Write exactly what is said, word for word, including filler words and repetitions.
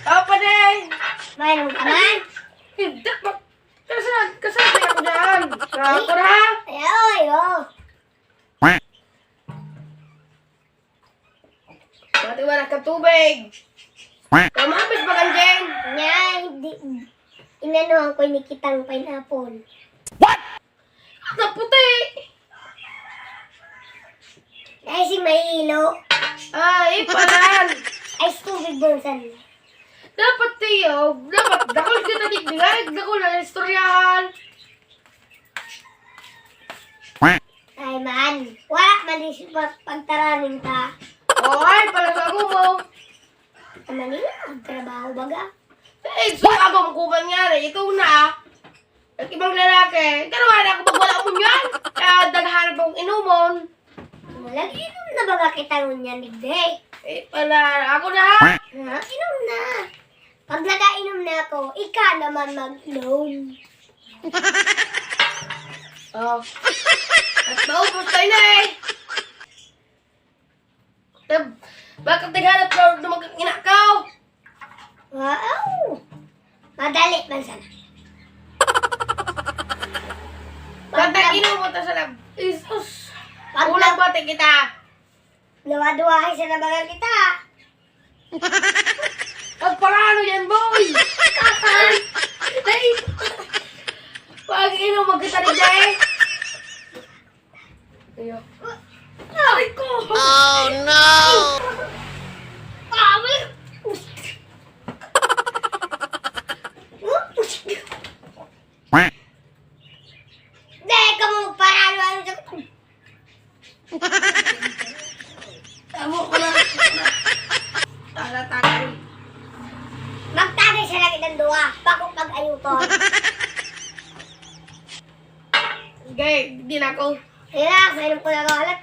Opa, day! Mainom ka man? Hindi, ma-, kasad-, kasabi ako dyan. Ako na, ha? Ay, ay, oh. Pati wala ka tubig. Kamabis ba kan Jen? Nya, hindi. Inanuhan ko, inikitang pineapple. What? Ang puti! Ay, si Mahilo. Ay, paran! Ay, tubig doon, san? Dapat, Teo, dapat dakul kita digdi nga, dakul na istoryahan. Ay, man. Wala man din siya pag-, pagtaraning ta. O, ay, pala sa mo. Ay, man, yun, ang trabaho baga. Eh, so, ako, kuman nga na, ikaw na. Ang ibang lalaki, pero wala ako magwala mo niyan. Kaya daghan akong inumon. Lagi inom na baga kita ngunyan, digdi. Eh, pala, ako na, ha? Ha? Inom na. Pag nagainom na ako, ika naman mag-inom. Oh. At maubos tayo na eh. Tab-, bakit naghanap ka naman kang ina ko? Wow! Madali man sana. Pag nag-inom mo ta sa lab-, Jesus! Pag Kulang nag- pati kita. Duwa-duwahay sa labagan kita. Pagparano yan, boy? Ay! Pag-inom mo kita ni Jay. Iyo. Aray ko! Oh, no! Aray! Di ka mo magparalo, ano sa Tamo ko lang. Tara, tagay. Magtagay sa langit ng duwa, bako pag-ayuton. Gay, di na ako. Kaya, mainom ko na ako, alat.